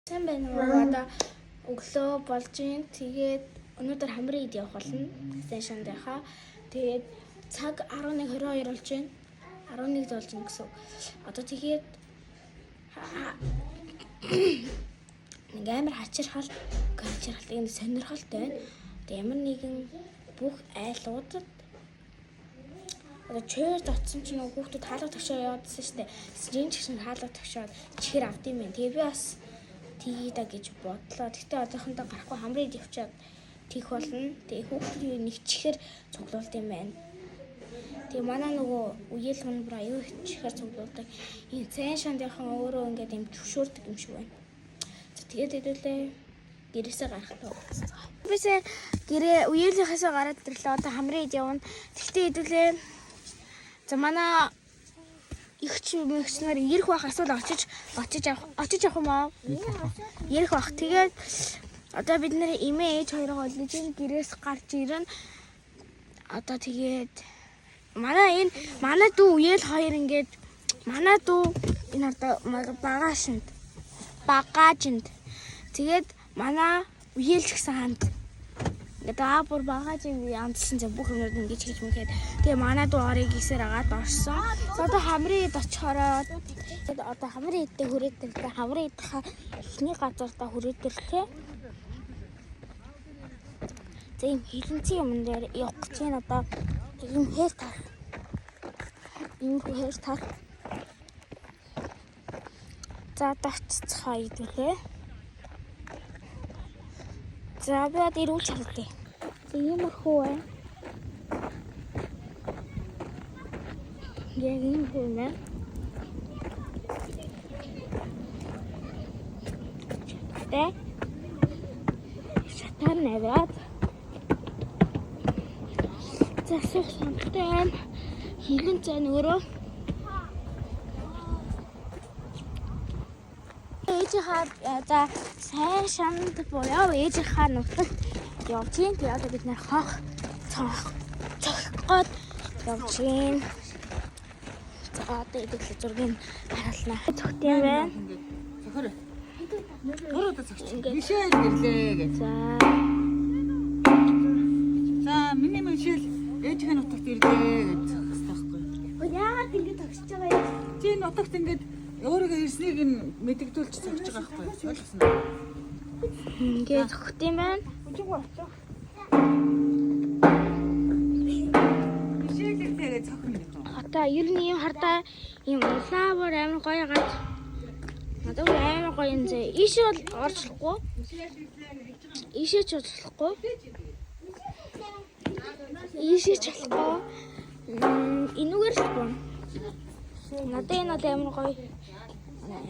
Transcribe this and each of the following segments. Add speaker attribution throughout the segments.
Speaker 1: Сайн байна уу? Одоо өглөө болж байна. Тэгээд өнөөдөр хамрын ид явах болно. Сайн шандынхаа. Тэгээд цаг 11:22 болж байна. 11 болж байна гэсэн. Одоо тэгээд нэг амар хачирхал, хачирхал энэ сонирхолтой байна. Одоо ямар нэгэн бүх айлуудад одоо чойрд очсон чинь нөгөө хүүхдүүд хаалга тогшоо яваадсэн шүү дээ. Тэгсэн чинь ч гэсэн хаалга тогшоод чихэр авд юм байна. Тэгээ би бас тгий да гэж бодлоо. Тэгтээ одоохондоо гарахгүй хамрын ид явчаад тийх болно. Тэгээ хүүхдүүд нэг чихэр цуглуулд юм байна. Тэгээ манай нөгөө үеэл хүн бүр аюу их чихэр цуглуулдаг. Энэ цайн шандынхан өөрөө ингээд юм зөвшөөрдөг юм шиг байна. За тэгээд хэдүүлээ гэрээсээ гарахтаа уулзцгаая. Бисээ гэрээ үеэлийнхээсээ гараад ирлээ. Одоо хамрын ид явна. Тэгтээ хэдүүлээ. За манай их ч мэгч нар ирэх бах эсвэл очиж очиж авах очиж авах юм аа. Ирэх бах. Тэгээд одоо бид нэр эмээ ээж хоёроо олж ин гэрээс гарч ирэн. Одоо тэгээд манай энэ манай дүү үеэл хоёр ингээд манай дүү энэ одоо багаашинд багаажинд тэгээд манай үеэл ч гэсэн хамт ингээд аа бүр багаажин янзлсан зэ бүх юмнууд ингэж хийж мэхэд тэгээ манай дүү орыг гисээр агаад орсон. За одоо хамрын ид очихороо тэгээд одоо хамрын идтэй хүрээд ирлээ. Хамрын идха эхний газартаа хүрээд ирлээ. За ийм хилэнцэн юм дээр явах гэж байна одоо ийм хэр тал. Ийм хэр тал. За одоо очицгаа идвэлээ. За би одоо эргүүлж харъя. За иймэрхүү байна. Яг иймэрхүү юм байна. Тэ. Шатаар наваад. За суух самттай байна. Хилэн цай өөрөө. Ээжийнхаа за сайн шанд буюу ээжийнхаа нутагт явж гин. Тэгээ одоо бид нэр хонх цонх цохих гээд явж гин. За одоо идэл зургийг харуулна. Цогт юм байна.
Speaker 2: Ингээд цохор. Гурав удаа цогч.
Speaker 1: Ингээд.
Speaker 2: Мишель гэрлээ гэж.
Speaker 1: За
Speaker 2: За миний Мишель ээжийн нутагт ирлээ гэж цогцох байхгүй.
Speaker 1: Яагаад ингэ тогсож байгаа юм?
Speaker 2: Чи энэ нутагт ингээд өөрийгөө ирснийг нь мэдэгдүүлж цогч байгаа байхгүй. Ойлгосон уу?
Speaker 1: Ингээд цогт юм байна.
Speaker 2: Мишель ирлээ гэж цохно гэх юм.
Speaker 1: Одоо ер нь ийм хардаа ийм улаавар амар гоё гац. Надад бүр амар гоё юм зэ. Ийшээ бол орж болохгүй. Ийшээ ч орж болохгүй. Ийшээ ч болохгүй. Энүүгээр л боо. Надад энэ бол амар гоё.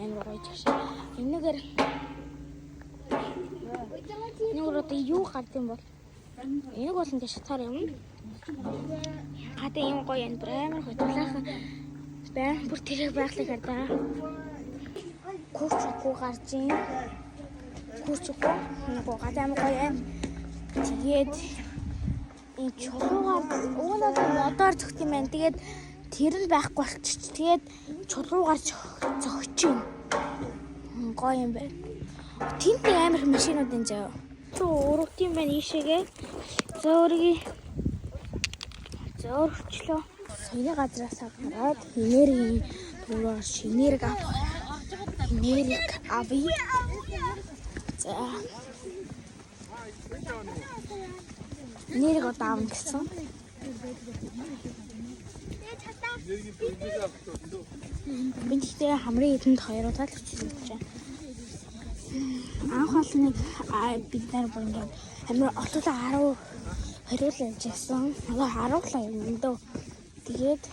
Speaker 1: Амар гоё чашаа. Энүүгээр энүүгээр одоо юу гард юм бол? Энийг бол ингэ шатаар юм. Гадаа ийм гоё юм бүр амар гоё тулаахан байн бүр тэрэг байглыг хардаа. Курчгүй гарч ийн. Курчгүй нэг гадаа амар гоё юм. Тэгээд ийм чулуугаар уг нь бол модоор зөгт юм байна. Тэгээд тэр нь байхгүй болчих. Тэгээд чулуугаар зөгч юм. Гоё юм байна. Тэнд нэг амар их машинууд энэ заяа. Чуу урагд юм байна ийшээгээ. За өөрийг зөөрчлөө. Соёлын газраас гараад энергийн дөрөөр шинэрэг авах. Энерги авъя. За. Энерги одоо авна гэсэн. Би тэгтээ хамрын эдэнд хоёр удаа л очиж үзэж байна. Анх бол нэг бид нар бүр ингээд амар олуулаа 10 20 л явж байсан. Одоо 10 л юм дөө. Тэгээд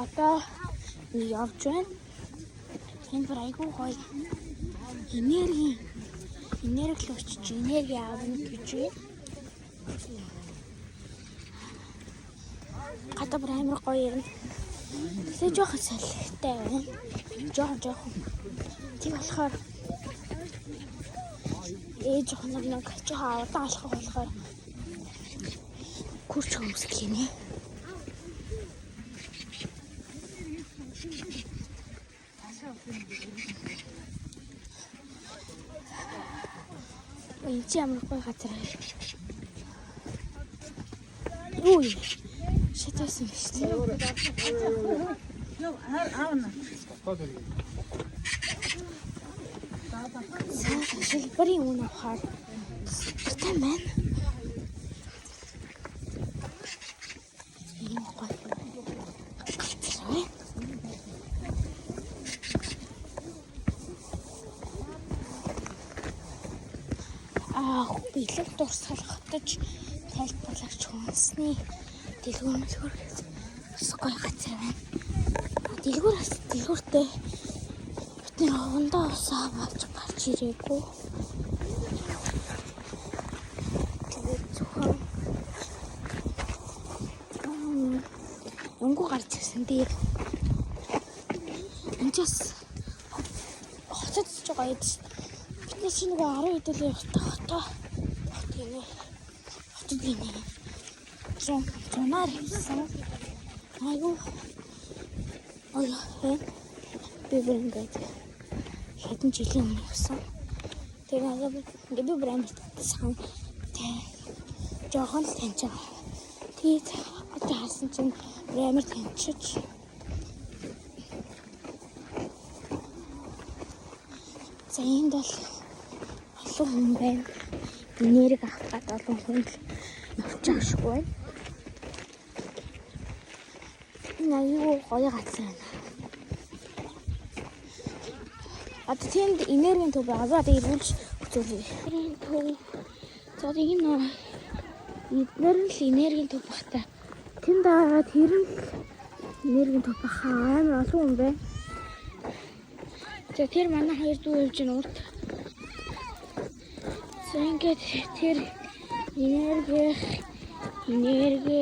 Speaker 1: одоо явж байна. Энэ бүр айгүй гоё. Энерги энерги л очиж энерги авна гэж байна. Гадаа бүр амар гоё юм. Тэгээ жоохон салхитай байна. Жоохон жоохон. Тийм болохоор ээж хоног нэг жоохон удаан алхах болохоор күрч хөмсгөл хийнэ. Энд чи ямар гоё газар вэ? Юу юм? Шатсан юм шүү дээ.
Speaker 2: Яв аавна.
Speaker 1: За шилбэрийн үн авахар дуртай байна. Ийм гоё газар байна. Аа, бэлэг дурсгал хотож тайлбарлагч хүнсний дэлгүүр мэлгүүр гэж бас гоё газар байна. Дэлгүүр бас дэлгүүртэй бидний хувандаа усаа болж гарч ирээгүй. Тэгээд зөвхөн өнгө гарч ирсэн дээр энэ ч бас хотод ч гоё шүү дээ. Бид нар нөгөө 10 хэдүүлийн явахтаа хотоо хот гинэ. Хотод гинэ. Зун зунаар хийсэн. Айгу. Ой, байна. Би бүр ингээд хэдэн жилийн өмнө явсан. Тэгээ надад ингээд би бүр амар сан тэ жоохон л таньж байгаа. Тэгээд одоо харсан чинь бүр амар таньчиж. За энд бол олон хүн байна. Нэрэг авах гад олон хүн л явж байгаа шиг байна. Энэ аюу гоё газар байна. Одоо тэнд энергийн төв байгаа. Одоо эргүүлж үзүүлье. Энергийн төв. За одоо энэ эднэр нь л энергийн төв бах та. Тэнд байгаа тэр нь л энергийн төв баха. Амар олон хүн байна. За тэр манай хоёр дүү явж байна урд. За ингээд тэр энерги энерги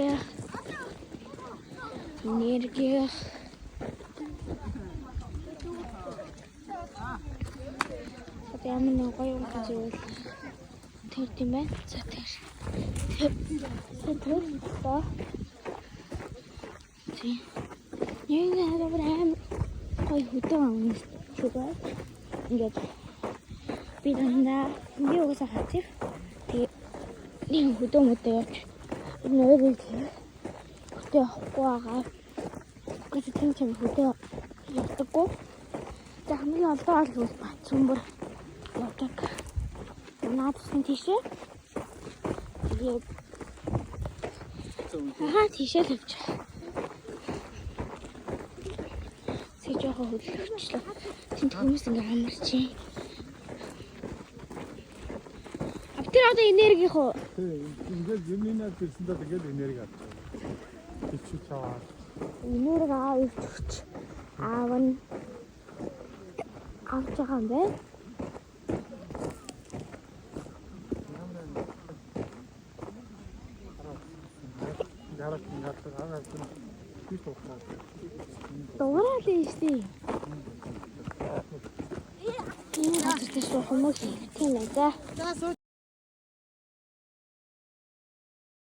Speaker 1: энерги Одоо ямар нэг гоё юм зүйл тэр тийм байна. За тэр. Тэр тэр доо. Тийм. Нэг амар амар гоё хөдөө юм шиг байна. Ингээд би дандаа би угаасаа хацив. Тэгээ нэг хөдөө мөдөө явж нөгөө хөдөө явахгүй байгаа. Гэж тийм тийм хөдөө явдаггүй. За хамгийн олон бол Батсүмбэр явдаг. Наадсан тийшээ. Тэгээд аа тийшээ л явж байгаа. Тэг жоохон хөдлөгчлөө. Тэнд хүмүүс ингээ амарч юм. А тэр одоо энерги хоо.
Speaker 3: Тий, ингээд юмнаас ирсэн даа ингээд энерги авч байгаа. Ичүү чаваа.
Speaker 1: Энерги аав ивч аав нь авч байгаа юм байна.
Speaker 3: Гараад ингээд агаад би туухаа.
Speaker 1: Дуурай л юм шүү дээ. Энэ газар тийш хүмүүс тийм ээ. За.
Speaker 2: За сууж.